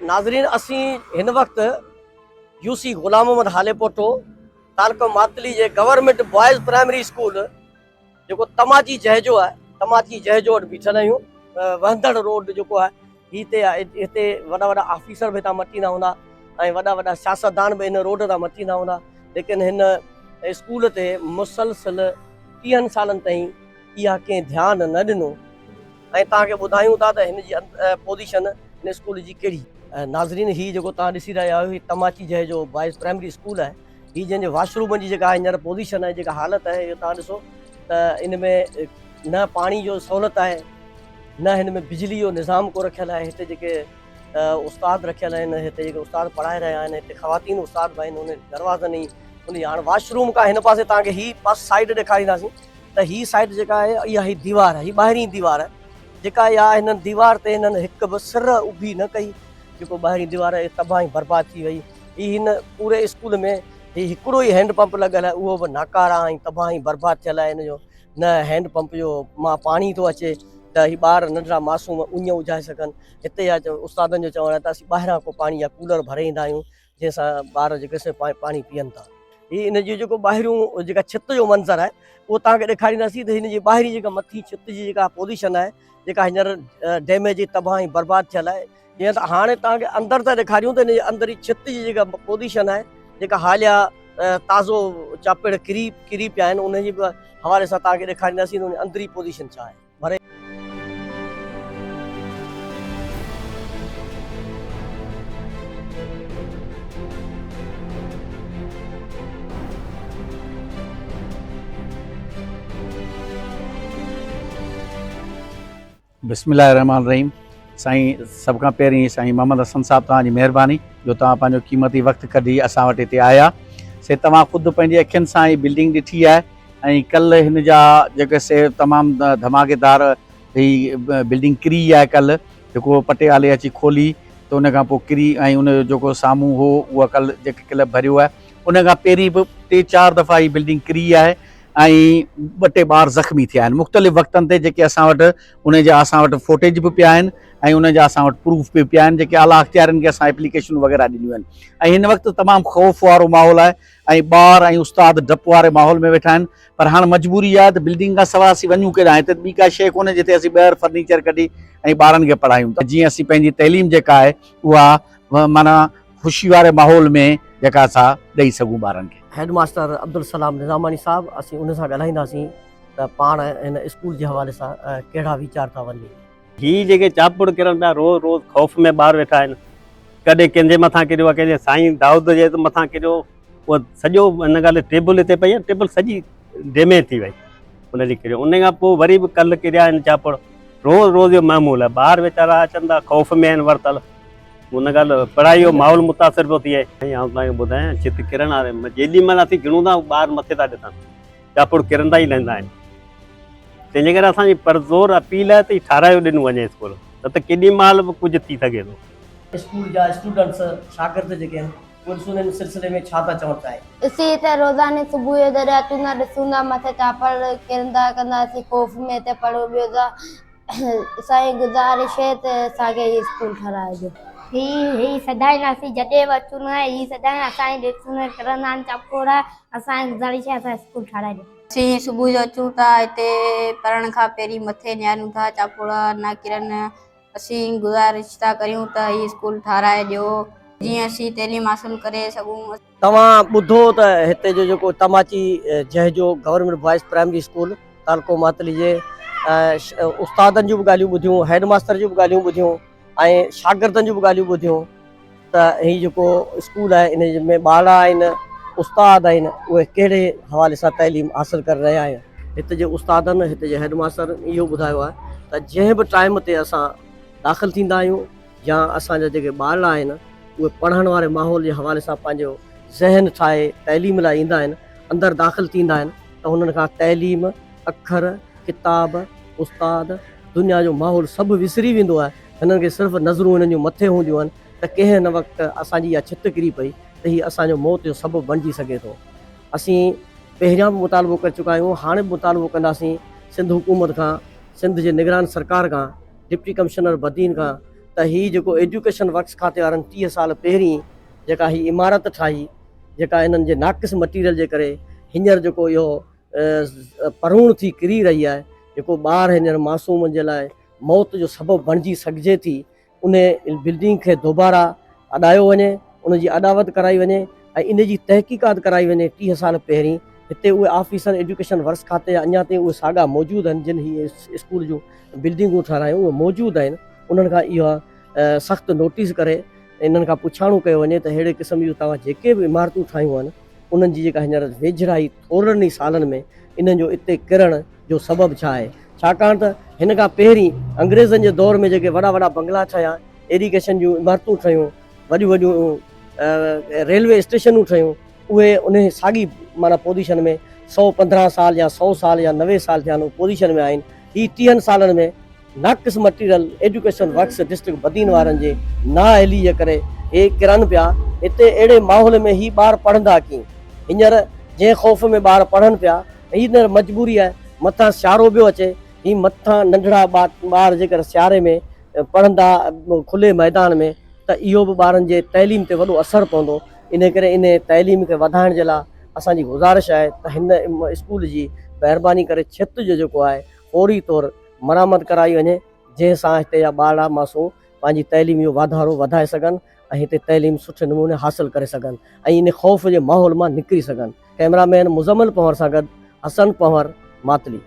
ناظرين اسين هن وقت يو سي غلام محمد هاليپوٽو تعلقو ماتلي جي گورنمينٽ بوائز پرائمري اسڪول جيڪو تماچي جهجو آهي تماچي جهجو وٽ بيٺل آهيون وهندڙ روڊ جيڪو آهي هتي هتي وڏا وڏا آفيسر به هتان مٽيندا هوندا ۽ وڏا وڏا سياستدان به هن روڊ تان مٽيندا هوندا ليڪن هن اسڪول تي مسلسل ٽيهن سالن تائين اها ڪنهن ڌيان نه ڏنو ۽ توهان کي ٻڌايون ٿا ته هن جي پوزيشن هن اسڪول جي ڪهڙي. ناظرين هي جيڪو توهان ڏسي رهيا آهيو هي تماچي جهي جو بوائز پرائمري اسڪول آهي هي جنهن جي واش روم جي جيڪا هينئر پوزيشن آهي جيڪا حالت آهي اهو توهان ڏسو ته ان ۾ نه پاڻي جو سهولت آهي نه هن ۾ بجلي جو نظام ڪو رکيل آهي هتي جيڪي استاد رکيل آهن هتي جيڪي استاد پڙهائي رهيا آهن هتي خواتين استاد به آهن ان دروازن ئي ان هاڻ واش روم کان هن پاسي توهان کي هي پاس سائيڊ ڏيکارينداسين ته هي سائيڊ جيڪا آهي اها هي ديوار آهي، هي ٻاهرين ديوار آهي جيڪا اها هنن ديوار تي هنن هڪ به سر اڀي نه ڪئي جيڪو ٻاهرين ديوار آهي تباهه ۽ برباد ٿي وئي. هي هن پوري اسڪول ۾ هي هڪڙو ئي هينڊ پمپ لڳل آهي اهو به ناڪاره ۽ تباهه ۽ برباد ٿيل آهي ان جو نه هينڊ پمپ جو مان پاڻي ٿو اچي ته هي ٻار ننڍڙا معصوم اڃ اجهائي سگهن. هتي جا استادن جو چوڻ آهي ته اسين ٻاهران ڪو پاڻي يا ڪولر ڀري ايندا آهيون جنهن سان ٻار جيڪي سي پاڻي پيئن ٿا. هي ان جي جيڪو ٻاهريون جيڪا ڇت جو منظر آهي اهو توهان کي ڏيکارينداسين ته هن جي ٻاهرين جيڪا مٿين ڇت جي جيڪا پوزيشن آهي جيڪا هينئر ڊيميج تباهه ۽ برباد ٿيل آهي جيئن ته هاڻي توهان کي اندر ٿا ڏيکاريون ته هن جي اندري ڇت جي جيڪا پوزيشن آهي جيڪا حاليا تازو چاپڙ ڪري ڪري پيا آهن ان جي به حوالي سان توهان کي ڏيکارينداسين ته ان جي اندري پوزيشن ڇا آهي. بسم الله الرحمن الرحيم سائين سڀ کان پهرين سائين محمد حسن صاحب توهان جي مهرباني جو توهان پنهنجو قيمتي وقت ڪڍي اسان وٽ هتي آيا سي توهان خود پنهنجي اکين سان هي بلڊنگ ڏٺي آهي ۽ ڪلهه هن جا جيڪي سي تمام ڌماڪيدار هي بلڊنگ ڪري آهي ڪلهه جيڪو پٽيوالي اچي کولي ته ان کان پوء ڪري ۽ ان جو جيڪو سامهون هو اها ڪلهه جيڪي ڪلهه ڀريو آهي ان کان پهرين به ٽي چار دفعا هي بلڊنگ ڪري آهي ۽ ٻه ٽي ٻار زخمي ٿيا آهن مختلف وقتن تي جيڪي اسان وٽ ان جا اسان وٽ فوٽيج به پيا آهن ۽ ان جا اسان وٽ پروف به پيا آهن جيڪي اعليٰ اختيارين کي اسان ايپليڪيشن وغيره ڏنيون آهن ۽ هن وقت تمام خوف وارو ماحول آهي ۽ ٻار ۽ استاد ڊپ واري ماحول ۾ ويٺا آهن پر هاڻ مجبوري آهي ته بلڊنگ کان سواء اسين وڃون ڪيڏانهن هتي ته ٻي ڪا شيء ڪونهي جتي اسين ٻاهر فرنيچر ڪڍي ۽ ٻارن کي پڙهايون ته جيئن اسين پنهنجي تعليم جيڪا آهي اها معنيٰ خوشي واري ماحول ۾ جيڪا سا ڏئي سگهون ٻارن کي. هيڊ ماستر عبدالسلام نظاماڻي صاحب اسين ان سان ڳالهائينداسين ته پاڻ هن اسڪول جي حوالي سان ڪهڙا ويچار ٿا ونڊين. هي جيڪي چاپڙ ڪرن پيا روز روز خوف ۾ ٻار ويٺا آهن ڪڏهن ڪنهن جي مٿان ڪريو آهي ڪنهن جي سائين دائود جي مٿان ڪريو اهو سڄو ان ڳالهه ٽيبل هتي پئي آهي ٽيبل سڄي ڊيميج ٿي وئي ان جي ڪريو ان کان پوء وري به ڪلهه ڪريا آهن چاپڙ روز روز جو معمول آهي ٻار ويچارا اچن ٿا خوف ۾ آهن ورتل ان ڳالهه پڙهائي جو ماحول متاثر پيو ٿئي. سائين آئون توهان کي ٻڌايان ڇت ڪرڻ واري جيڏي مهل اسين گهڙون ٿا ٻار مٿي ٿا ڏسن چاپڙ ڪرندا ئي رهندا آهن تنهن جي ڪري اسان جي پرزور اپيل آهي ته هي ٺارايو ڏنو وڃي اسڪول نه ته ڪيڏي مهل به ڪجهه ٿي سگهي ٿو. اسڪول جا اسٽوڊنٽس، شاگرد، جيڪي آهن اهي ڏسو ان سلسلي ۾ ڇا ٿا چوڻ چاهين. اسين هتي روزاني صبح جو جڏهن اچون ٿا ڏسون ٿا مٿي چاپڙ ڪرندا ڪندا اسين خوف ۾ هتي پڙهون ٻيو ٿا اسان جي گذارش آهي ته اسان کي هي اسڪول ٺهرائي ڏيو. هي هي سدائين اسين جڏهن به اچون ٿا هي سدائين اسان جي ڏسون ٿا ڪرندا آهن چاپڙ اسان جي گذارش آهي اسان کي اسڪول ٺهرائي ڏيو. اسين صبح جو اچون ٿا هتي پڙهڻ کان پهرين مٿي نهاريون ٿا چاپوڙا نه ڪرن اسين گذارش ٿا ڪريون ته هي اسڪول ٺاهرائي ڏيو جيئن اسين تعليم حاصل ڪري سگهون. توهان ٻڌو ته هتي جو جيڪو تماچي جهجو گورنمينٽ بوائز پرائمري اسڪول تعلقو ماتلي جي استادن جون به ڳالهيون ٻڌيون هيڊ ماستر جون به ڳالهيون ٻڌيون ۽ شاگردن جون به ڳالهيون ٻڌيون ته هي جيڪو اسڪول آهي ان ۾ ٻارڙا آهن استاد آهن اهي ڪهڙي حوالي سان تعليم حاصل ڪري رهيا آهن. هت جي استادن هت جي هيڊ ماستر اهو ٻڌايو آهي ته جنهن به ٽائيم تي اسان داخل ٿيندا آهيون يا اسان جا جيڪي ٻارڙا آهن اهي پڙهڻ واري ماحول جي حوالي سان پنهنجو ذهن ٺاهي تعليم لاء ايندا آهن اندر داخل ٿيندا آهن ته هنن کان تعليم اکر ڪتاب استاد دنيا جو ماحول سڀ وسري ويندو آهي هنن کي صرف نظرون هنن جون مٿي هونديون آهن ته ڪنهن نه وقت اسان جي اها ڇت ڪري پئي ته هي اسان جو موت جو سبب بڻجي سگهي ٿو. اسين پهريان به مطالبو ڪري چڪا آهيون، هاڻي به مطالبو ڪنداسين سنڌ حڪومت کان، سنڌ جي نگران سرڪار کان، ڊپٽي ڪمشنر بدين کان ته هي جيڪو ايجوڪيشن ورڪس کاتي وارن 30 سال پهرين جيڪا هي عمارت ٺاهي جيڪا انهن جي ناقص مٽيريل جي ڪري هينئر جيڪو اهو پروڻ ٿي ڪري رهي آهي جيڪو ٻار هينئر معصومن جي لاء موت جو سبب بڻجي سگهجي ٿي ان بلڊنگ کي دوباره اڏايو وڃي، ان جي اڏاوت ڪرائي وڃي ۽ ان جي تحقيقات ڪرائي وڃي. 30 سال پهرين هتي اهي آفيسر ايجوڪيشن ورڪس کاتي جا اڃا تائين اهي ساڳا موجود آهن جن هي اسڪول جون بلڊنگون ٺهرايون اهي موجود آهن انهن کان اها سخت نوٽيس ڪري انهن کان پڇاڻو ڪيو وڃي ته اهڙي قسم جون توهان جيڪي به عمارتون ٺاهيون آهن انهن جي جيڪا هينئر ويجهڙائي ٿورڙن ئي سالن ۾ انهن جو اتي ڪرڻ جو سبب ڇا آهي؟ ڇاڪاڻ ته هن کان پهرين انگريزن جي دور ۾ جيڪي وڏا وڏا بنگلا ٺهيا، ايريگيشن جون عمارتون ٺهيون، وڏيون وڏيون ريلوي اسٽيشنون ٺهيون، اهي انهي ساڳي معنيٰ پوزيشن ۾ 115 سال يا 100 سال يا 90 سال ٿيا آهن اهي پوزيشن ۾ آهن. هي ٽيهن سالن ۾ ناقص material education works district Badin وارن جي نااهلي جي ڪري هي ڪرن پيا. هتي اهڙي ماحول ۾ هي ٻار پڙهندا ڪيئن؟ هينئر جنهن خوف ۾ ٻار پڙهن پيا، هينئر مجبوري آهي، مٿان سيارو پيو اچي، هي مٿان ننڍڙا ٻار جيڪر سياري ۾ پڙهندا کلي ميدان ۾ ته اهو به ٻارن جي تعليم تي وڏو اثر پوندو، انهي ڪري انهي تعليم کي وڌائڻ جي لاء اسان جي گذارش آهي ته هن اسڪول جي مهرباني ڪري ڇت جو جيڪو آهي فوري طور مرمت ڪرائي وڃي جنهن سان هتي جا ٻارڙا معصوم پنهنجي تعليم جو واڌارو وڌائي سگهن ۽ هتي تعليم سٺي نموني حاصل ڪري سگهن ۽ ان خوف جي ماحول مان نڪري سگهن. ڪئميرا مين مزمل پنهور سان گڏ حسن پنهور، ماتلي.